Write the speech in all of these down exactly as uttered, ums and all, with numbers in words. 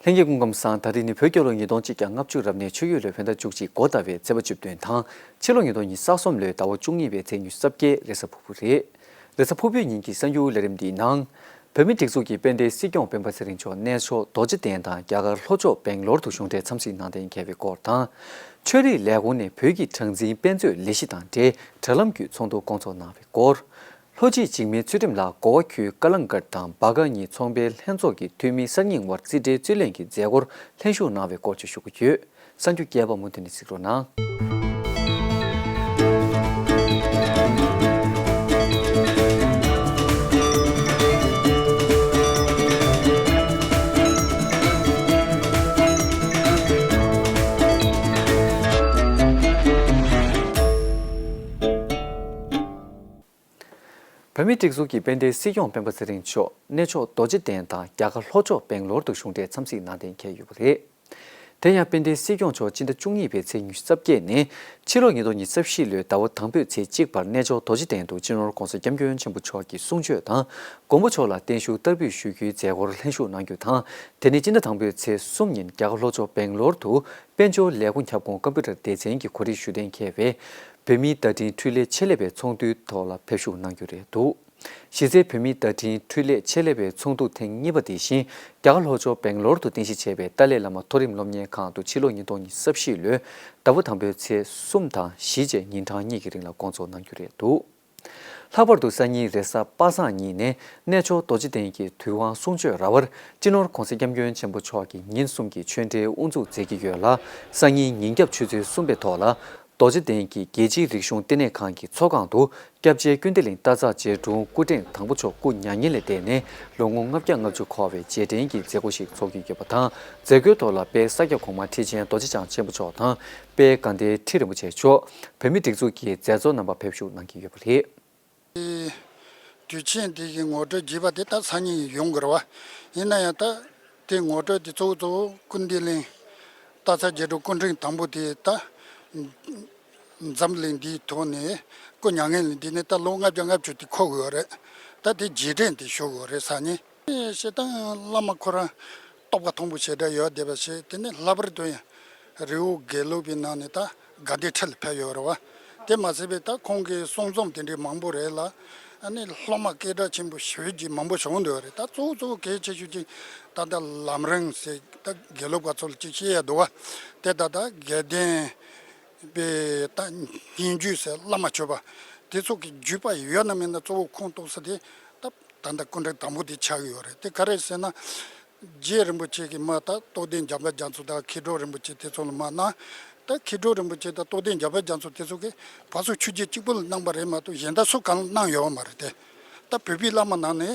ལྷན་རྒྱས་སྐུ་ཁམས་བཟང་། ད་རིང་ནི་བོད་རྒྱལ་ལོ་ཉིས་སྟོང་གཅིག་བརྒྱ་ལྔ་བཅུ་རབ་གནས་ཆུ་ཡོས་ལོའི་བོད་ཟླ་བཅུ་གཅིག་འགོ་ཟླ་བའི་ཚེས་པ་བཅུ་བདུན་དང་། ཕྱི་ལོ་ཉིས་སྟོང་ཉི་ཤུ་རྩ་གསུམ་ལོའི་ཟླ་བ་བཅུ་གཉིས་པའི་ཚེས་ཉི་ཤུ་རྩ་བརྒྱད་རེས་གཟའ་ཕུར་བུ་རེད། རེས་གཟའ་ཕུར་བུའི་ཉིན་གྱི་གསར་འགྱུར་ལས་རིམ་འདིའི་ནང་། བོད་མིའི་སྒྲིག་འཛུགས་ཀྱི་དཔལ་ལྡན་སྲིད་སྐྱོང་སྤེན་པ་ཚེ་རིང་མཆོག་གནས་མཆོག་རྡོ་རྗེ་གདན་དང་རྒྱ་གར་ལྷོ་ཕྱོགས་སྦེང་ལོར་དུ་གཞུང་འབྲེལ་འཚམས་གཟིགས་གནང་གཏན་འཁེལ་བའི་སྐོར་དང་། ཆོས་རིག་ལས་ཁུངས་ནས་བོད་ཀྱི་གྲངས་འཛིན་དཔེ་མཛོད་ལས་གཞི་དང་འབྲེལ་དྲ་ལམ་བརྒྱུད་ཚོགས་འདུ་བསྐོང་ཚོགས་གནང་བའི་སྐོར། ལྷོ་སྤྱི་འཇིགས་མེད་ཚུལ་ཁྲིམས་ལགས་གོ་བ་ཁུལ་ཀ་ལང་གྷར་དང་སྦ་ག་གཉིས་ཚོང་པའི་ལྷན་ཚོགས་ཀྱི་འཐུས་མི་གསར་རྙིང་བར་རྩིས་ཁྲའི་རྩིས་ལེན་གྱི་མཛད་སྒོར་ལྷན་ཞུགས་གནང་བའི་སྐོར་བཅས་ཞུ་གི་ཡོད། གསར་འགྱུར་རྒྱས་པ་མུ་མཐུད་ནས་གཟིགས་རོགས་གནང་། བོད་མིའི་སྒྲིག་འཛུགས་ཀྱི་དཔལ་ལྡན་སྲིད་སྐྱོང་སྤེན་པ་ཚེ་རིང་མཆོག་གནས་མཆོག་རྡོ་རྗེ་གདན་དང་རྒྱ་གར་ལྷོ་ཕྱོགས་སྦེང་ལོར་དུ་གཞུང་འབྲེལ་འཚམས་གཟིགས་གནང་གཏན་འཁེལ་ཡོད་པ་རེད། དེ་ཡང་དཔལ་ལྡན་སྲིད་སྐྱོང་མཆོག་སྤྱི་ཟླ་བཅུ་གཉིས་པའི་ཚེས་ཉི་ཤུ་རྩ་བརྒྱད་ནས་ཕྱི་ལོ་ཉིས་སྟོང་ཉི་ཤུ་རྩ་བཞི་ལོའི་ཟླ་བ་དང་པོའི་ཚེས་གཅིག་བར་གནས་མཆོག་རྡོ་རྗེ་གདན་དུ་སྤྱི་ནོར་༸གོང་ས་༸སྐྱབས་མགོན་ཆེན་པོ་མཆོག་གི་གསུང་ཆོས་དང་། མགོན་པོ་མཆོག་ལ་བརྟན་བཞུགས་བསྟར་འབུལ་ཞུ་རྒྱུའི་མཛད་སྒོར་ལྷན་ཞུགས་གནང་རྒྱུ་དང་། དེ་ནས་སྤྱི་ཟླ་དང་པོའི་ཚེས་གསུམ་ཉིན་རྒྱ་གར་ལྷོ་ཕྱོགས་སྦེང་ལོར་དུ་དཔལ་འབྱོར་ལས་ཁུངས་ཁྱབ་ཁོངས་ཀམ་པུ་ཊར་སྡེ་ཚན་གྱི་གོ་སྒྲིག་ཞུ་གཏན་འཁེལ་བའི་བོད་མིའི་བརྡ་འཕྲིན་འཕྲུལ་ལས་ཆེད་ལས་པའི་ཚོགས་འདུའི་ཐོག་ལ་ཕེབས་ཞུགས་གནང་རྒྱུ་རེད་འདུག་གཞི་རྩའི་བོད་མིའི་བརྡ་འཕྲིན་འཕྲུལ་ལས་ཆེད་ལས་པའི་ཚོགས་འདུ་ཐེངས་གཉིས་པ་དེ་བཞིན་རྒྱ་གར་ལྷོ་ཕྱོགས་སྦེང་ལོར་དུ་རྟེན་གཞི་བྱས་པའི་ཏཱ་ལའི་བླ་མ་མཐོ་རིམ་སློབ་གཉེར་ཁང་དུ་ཕྱི་ལོ་ཉིས་སྟོང་ཉི་ཤུ་རྩ་བཞི་ལོའི་ཟླ་བ་དང་པོའི་ཚེས་གསུམ་དང་བཞི་བཅས་ཉིན་གྲངས་གཉིས་ཀྱི་རིང་ལ་བསྐོང་ཚོགས་གནང་རྒྱུ་རེད་འདུག་ལྷག་པར་དུ་སང་ཉིན་རེས་གཟའ་པ་སངས་ཉིན་ནས་གནས་མཆོག་རྡོ་རྗེ་གདན་གྱི་དུས་དབང་གསུང་ཆོས་ར་བར་སྤྱི་ནོར་༸གོང་ས་༸སྐྱབས་མགོན་ཆེན་པོ་མཆོག་གིས་ཉིན་གསུམ་གྱི་ཆོས་འབྲེལ་དབུ་འཛུགས་མཛད་ཀྱི་ཡོད་ལ། སང་ཉིན་ཉིན་རྒྱབ་ཆུ་ཚོད་གསུམ་པའི་ཐོག་ལ་རྡོ་རྗེ་གདན་གྱི་རྒྱལ་སྤྱིའི་རིག་གཞུང་བསྟི་གནས་ཁང་གི་ཚོགས་ཁང་དུ་སྐྱབས་རྗེ་ཀུན་བདེ་གླིང་སྟག་ཚང་རྗེ་དྲུང་སྐུ་ཕྲེང་དང་པོ་མཆོག་སྐུ་མྱ་ངན་ལས་འདས་ནས་ལོ་ངོ་ལྔ་བརྒྱ་ལྔ་བཅུ་འཁོར་བའི་རྗེས་དྲན་གྱི་མཛད་སྒོ་ཞིག་འཚོགས་ཀྱི་ཡོད་པ་དང་། མཛད་སྒོའི་ཐོག་ལ་དཔལ་ས་སྐྱ་གོང་མ་ཁྲི་ཆེན་རྡོ་རྗེ་འཆང་ཆེན་པོ་མཆོག་དང་། དཔལ་དགའ་ལྡན་ཁྲི་རིན་པོ་ཆེ་མཆོག་བོད་མིའི་སྒྲིག་འཛུགས་ཀྱི་མཛད་གཙོ་རྣམ་པ་ཕེབས་ཞུགས་གནང་གི་ཡོད་པ་རེད། དུས་ཆེན་འདི་གི་ངོ་སྤྲོད་བྱས་པ་དེ་ད་སང་ཉིན་ཡོང་དགོས་རེད་བ། ཡིན་ན་ཡང་ད་དེ་ངོ་སྤྲོད་དེ་གཙོ་བོ་གཙོ་བོ་ཀུན་བདེ་གླིང་སྟག་ཚང་རྗེ་དྲུང་སྐུ་ཕྲེང་དང་པོ་དེ་ད་འཛམ་གླིང་འདིའི་ཐོག་ནས་སྐུ་མྱ་ངན་ལས་འདས་ནས་ད་ལོ་ལྔ་བརྒྱ་ལྔ་བཅུ་དེ་འཁོར་དགོས་རེད། ད་དེ་རྗེས་དྲན་དེ་ཞུ་དགོས་རེད་སང་ཉིན། སྤྱིར་བཏང་བླ་མ་ཁོ་རང་རྟོགས་པ་མཐོན་པོ་ཞེ་དྲག་ཡོད་བསྡད་པ་ཞིག་དེ་ནས་ལྷག་པར་དུ་ཡང་རི་བོ་དགེ་ལུགས་པའི་ནང་ནས་ད་དགའ་ལྡན་ཁྲི་ལ་ཕེབས་ཡོད་རེད་བ། དེ་མ་ཟད་པའི་ད་ཁོང་གི་གསུང་རྩོམ་དེ་འདྲའི་མང་པོ་རེད་ལ། ཨ་ནི་སློབ་མ་སྐད་གྲགས་ཆེན་པོ་ཞེ་པོ་ཅིག་མང་པོ་བྱུང་འདུག་རེད། ད་གཙོ་བོ་གཙོ་བོ་གལ་ཆེ་ཤོས་ཅིག་ད་ལྟ་ལམ་རིམ་ཟེར་ད་དགེ་ལུགས་པ་ཚོ་ལ་ཅིག་བཤད་ཡ་འདུག་བ། དེ་ད་ལྟ་དགེ་ལྡན་པའི་ད་སྙན་བརྒྱུད་ཟེར་བླ་མ་མཆོད་པ་དེ་ཚོ་གི་བརྒྱུད་པ་ཡོད་ན་མེད་ན་གཙོ་བོ་ཁུངས་གཏུགས་ས་དེ་ད་ད་ལྟ་སྐུ་ཕྲེང་དང་པོ་དེ་ཆགས་ཀྱི་ཡོད་རེད། དེ་ག་རེ་ཟེར་ན། རྗེ་རིན་པོ་ཆེ་གིས་མ་ད་རྟོགས་ལྡན་འཇམ་དཔལ་རྒྱ་མཚོ་དང་མཁས་གྲུབ་རིན་པོ་ཆེ་དེ་ཚོ་ལ་མ་གནང་། ད་མཁས་གྲུབ་རིན་པོ་ཆེ་དང་རྟོགས་ལྡན་འཇམ་དཔལ་རྒྱ་མཚོ་དེ་ཚོ་གིས་ཕར་ཚུར་ཆོས་བརྒྱུད་གཅིག་པུ་ལ་གནང་པ་རེད་མ་གཏོགས་གཞན་དག་སུ་གང་ལ་གནང་ཡོད་མ་རེད་དེ། ད་བོད་པའི་བླ་མ་ནང་ནས་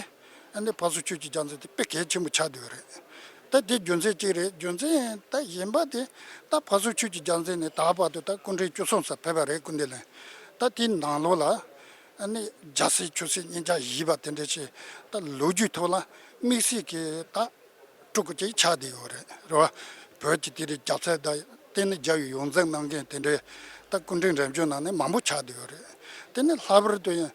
ཨ་ནི་ཕར་ཚུར་ཆོས་ཀྱི་རྒྱལ་མཚན་དེ་དཔེ་གལ་ཆེན་པོ་ཆགས་བསྡད་ཡོད་རེད། ད་དེ་རྒྱུ་མཚན་གཅིག་རེད། རྒྱུ་མཚན་ད་གཞན་པ་དེ་ད་ཕར་ཚུར་ཆོས་ཀྱི་རྒྱལ་མཚན་ནས་ད་བར་དུ་ད་སྐུ་ཕྲེང་བཅུ་གསུམ་ཙམ་ཕེབས་པ་རེད་སྐུ་མདུན་ལ། ད་དེའི་ནང་ལོགས་ལ། ཨ་ནི་རྒྱལ་སྲས་ཆོས་སྲས་གཉིས་ཆ་བཞི་པ་དེ་འདྲ་ཞིག་ད་ལོ་རྒྱུས་ཐོག་ལ་དམིགས་བསལ་གྱི་ད་སྤྲུལ་སྐུ་ཅིག་ཆགས་བསྡད་ཡོད་རེད། རེད་བ། བོད་ཀྱི་དེ་རིང་རྒྱལ་སྲས་དང་བསྟན་ནས་རྒྱལ་བའི་ཡོངས་འཛིན་གནང་མཁན་དེ་འདྲའི་ད་སྐུ་ཕྲེང་རིམ་བྱོན་ནང་ནས་མང་པོ་ཆགས་བསྡད་ཡོད་རེད། དེ་ནས་ལྷག་པར་དུ་ཡང་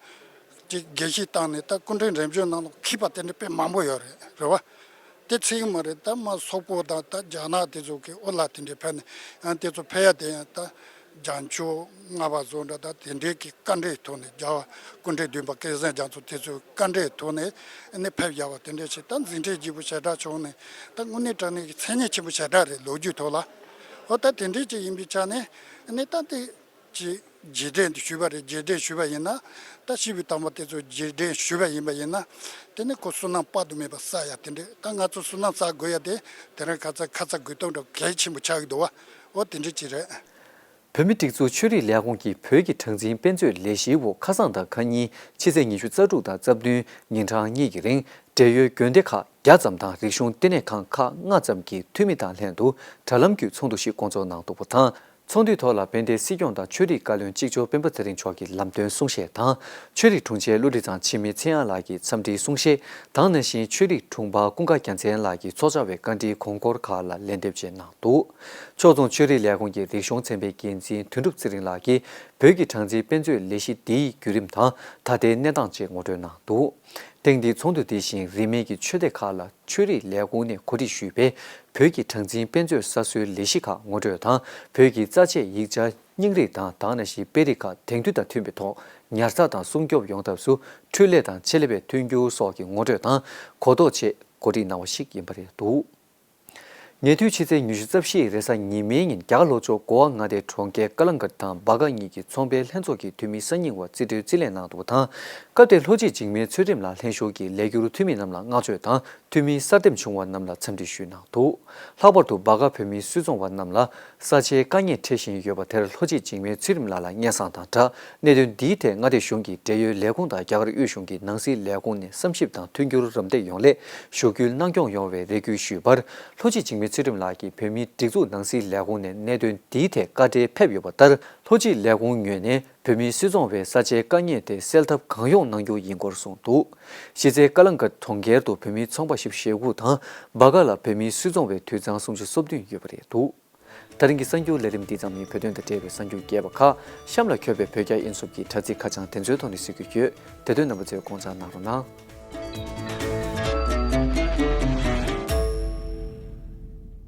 ཅིག་དགེ་བཤེས་བཏང་ནས་ད་སྐུ་ཕྲེང་རིམ་བྱོན་ནང་ལ་མཁས་པ་དེ་འདྲ་དཔེ་མང་པོ་ཡོད་རེད། རེད་བ། དེ་ཚིག་མ་རེད། ད་མ་སོག་པོ་དང་ད་རྒྱ་ནག་དེ་ཚོ་གི་ཨོ་ལ་དེ་འདྲའི་ཕེབས་ནས་ཨ་དེ་ཚོ་ཕེབས་ཡ་དེ་ཡང་ད་རྒྱ་མཆོག་ལྔ་པ་བཟོ་འདྲ་ད་དེ་འདྲའི་གི་བཀའ་འདྲིའི་ཐོག་ནས་རྒྱལ་བ་སྐུ་ཕྲེང་བདུན་པ་སྐལ་བཟང་རྒྱ་མཚོ་དེ་ཚོའི་བཀའ་འདྲིའི་ཐོག་ནས་ཨ་ནི་ཕེབས་ཡ་བ་དེ་འདྲ་ཞིག་ད་འཛིན་གྲྭའི་སྐྱེས་བུ་ཞེ་དྲག་བྱུང་ནས་ད་དངོས་གནས་དྲང་གནས་ཀྱི་མཚན་སྙན་ཆེན་པོ་ཞེ་དྲག་རེད་ལོ་རྒྱུས་ཐོག་ལ། ཨོ་ད་དེ་འདྲའི་ཅིག་ཡིན་པའི་ཆ་ནས་ཨ་ནི་ད་དེ། ཅིག་རྗེས་དྲན་དུ་ཞུས་པ་རེད། རྗེས་དྲན་ཞུས་པ་ཡིན་ན་ད་སྐྱེས་བུ་དམ་པ་དེ་ཚོ་རྗེས་དྲན་ཞུས་པ་ཡིན་པ་ཡིན་ན་དེ་ནི་ཁོ་བསོད་ནམས་དཔག་ཏུ་མེད་པ་བསགས་ཡ་དེ་འདྲས། ད་ང་ཚོ་བསོད་ནམས་བསགས་དགོས་ཡ་དེ་དེ་རིང་ཁ་ཚ་ཁ་ཚ་དགོས་གཏུགས་འདྲ་གལ་ཆེན་པོ་ཆགས་ཀྱི་འདུག་བ། འོ་དེ་འདྲས་ཅིག་རེད། བོད་མིའི་སྒྲིག་འཛུགས་ཆོས་རིག་ལས་ཁུངས་ཀྱིས་བོད་ཀྱི་གྲངས་འཛིན་དཔེ་མཛོད་ལས་གཞིའི་འོག་ཁ་སང་དང་ཁ་ཉིན་ཕྱི་ཚེས་ཉི་ཤུ་རྩ་དྲུག་དང་རྩ་བདུན་ཉིན་གྲངས་གཉིས་ཀྱི་རིང་འབྲེལ་ཡོད་དགོན་སྡེ་ཁག་བརྒྱ་ཙམ་དང་རིག་གཞུང་བསྟི་གནས་ཁང་ཁག་ལྔ་ཙམ་གྱི་འཐུས་མི་དང་ལྷན་དུ་དྲ་ལམ་བརྒྱུད་ཚོགས་འདུ་ཞིག་བསྐོང་ཚོགས་གནང་འདུག་པ་དང་། ཚོགས་འདུའི་ཐོག་ལ་དཔལ་ལྡན་སྲིད་སྐྱོང་དང་ཆོས་རིག་བཀའ་བློན་གཅིག་ལྕོགས་སྤེན་པ་ཚེ་རིང་མཆོག་གིས་ལམ་སྟོན་གསུང་བཤད་དང་། ཆོས་རིག་དྲུང་ཆེ་ཀླུ་རི་ཚང་འཆི་མེད་ཚེ་དབྱངས་ལགས་ཀྱིས་འཚམས་འདྲིའི་གསུང་བཤད་དང་། ནང་བཞིན་ཆོས་རིག་དྲུང་འཕར་ཀུན་དགའ་རྒྱལ་མཚན་ལགས་ཀྱིས་ཚོགས་བཅར་བའི་བཀའ་འདྲིའི་གོང་འཁོར་ཁག་ལ་ལན་འདེབས་བཅས་གནང་འདུག་ཕྱོགས་མཚུངས་ཆོས་རིག་ལས་ཁུངས་ཀྱི་རིག་གཞུང་ཚན་པའི་འགན་འཛིན་དོན་གྲུབ་ཚེ་རིང་ལགས་ཀྱིས་བོད་ཀྱི་གྲངས་འཛིན་དཔེ་མཛོད་ལས་གཞི་འདིའི་བརྒྱུད་རིམ་དང་ད་ལྟའི་གནས་སྟངས་བཅས་ངོ་སྤྲོད་གནང་འདུག་ཐེངས་འདིའི་ཚོགས་འདུ་དེ་བཞིན་རིས་མེད་ཀྱི་ཆོས་སྡེ་ཁག་ལ་ཆོས་རིག་ལས་ཁུངས་ནས་གོ་སྒྲིག་ཞུས་པའི་བོད་ཀྱི་གྲངས་འཛིན་དཔེ་མཛོད་གསར་བཟོའི་ལས་གཞི་ཁག་ངོ་སྤྲོད་དང་། བོད་ཀྱི་རྩ་ཆེའི་ཡིག་ཆ་རྙིང་རིགས་དང་། དེ་ནང་བཞིན་དཔེ་རིས་ཁག་དེང་དུས་དང་མཐུན་པའི་ཐོག་ཉར་ཚགས་དང་སྲུང་སྐྱོབ་ཡོང་ཐབས་སུ་འཕྲུལ་ལས་དང་ཆེད་ལས་པའི་མཐུན་འགྱུར་སོགས་ཀྱི་ངོ་སྤྲོད་དང་གོ་རྟོགས་ཆེད་གོ་སྒྲིག་གནང་བ་ཞིག་ཡིན་པ་རེད་འདུག། ཉེ་དུས་ཕྱི་ཚེས་ཉི་ཤུ་རྩ་བཞི་རེས་གཟའ་ཉི་མའི་ཉིན་རྒྱ་གར་ལྷོ་ཕྱོགས་གོ་ཝ་མངའ་སྡེའི་གྲོང་ཁྱེར་ཀ་ལང་གྷར་དང་སྦ་ག་གཉིས་ཀྱི་ཚོང་པའི་ལྷན་ཚོགས་ཀྱིས་འཐུས་མི་གསར་རྙིང་བ་རྩིས་སྤྲོད་རྩིས་ལེན་གནང་འདུག་པ་དང་། སྐབས་དེར་ལྷོ་སྤྱི་འཇིགས་མེད་ཚུལ་ཁྲིམས་ལགས་ལྷན་ཞུགས་ཀྱིས་ལས་འཁྱུར་འཐུས་མི་རྣམས་ལ་བསྔགས་བརྗོད་དང་། འཐུས་མི་གསར་འདེམས་བྱུང་བ་རྣམས་ལ་འཚམས་འདྲི་ཞུས་གནང་འདུག། ལྷག་པར་དུ་སྦ་ག་བོད་མིའི་སུད་ཚོང་བ་རྣམས་ལ་ས་ཆའི་དཀའ་ངལ་འཕྲད་བཞིན་ཡོད་པ་དེར་ལྷོ་སྤྱི་འཇིགས་མེད་ཚུལ་ཁྲིམས་ལགས་ལ་སྙན་སེང་དང་སྦྲགས། གནད་དོན་འདིའི་ཐད་མངའ་སྡེ་གཞུང་གི་འབྲེལ་ཡོད་ལས་ཁུངས་དང་རྒྱ་གར་དབུས་གཞུང་གི་ནང་སྲིད་ལས་ཁུངས་ནས་བསམ་ཞིབ་དང་མཐུན་འགྱུར་རམ་འདེགས་ཡོང་སླད་ཞུ་སྐུལ་གནང་སྐྱོང་ཡོང་བའི་རེ་སྐུལ་ཞུས་པར། ལྷོ་སྤྱི་འཇིགས་མེད་ཚུལ་ཁྲིམས་ལགས་ཀྱིས་བོད་མིའི་སྒྲིག་འཛུགས་ནང་སྲིད་ལས་ཁུངས་ནས་གནད་དོན་འདིའི་ཐད་བཀའ་འཁྲོལ་ཕེབས་ཡོད་པ་ལྟར། ལྷོ་སྤྱི་ལས་ཁུངས་ངོས་ནས་བོད་མིའི་སུད་ཚོང་བའི་ས་ཆའི་དཀའ་ངལ་དེ་སེལ་ཐབས་གང་ཡོང་གནང་རྒྱུ་ཡིན་སྐོར་གསུངས་འདུག། གཞི་རྩའི་ཀ་ལང་གྷར་གྲོང་ཁྱེར་དུ་བོད་མིའི་ཚོང་པ་བཞི་བཅུ་ཞེ་དགུ་དང་། སྦ་ག་ལ་བོད་མིའི་སུད་ཚོང་བའི་དུད་ཚང་སུམ་ཅུ་སོ་བདུན་ཡོད་པ་རེད་འདུག། ད་རིང་གི་གསར་འགྱུར་ལས་རིམ་འདི་ཙམ་ཡིན། བོད་དོན་དང་འབྲེལ་བའི་གསར་འགྱུར་རྒྱས་པ་ཁག་གཤམ་ལ་འཁོད་པའི་བོད་རྒྱ་དབྱིན་གསུམ་གྱི་དྲ་ཚིགས་ཁ་བྱང་དེ་ཚོའི་ཐོག་ནས་གཟིགས་རྒྱུ་ཡོད། དེ་དོན་རྣམ་པ་ཚོས་དགོངས་འཇགས་གནང་རོགས་གནང་།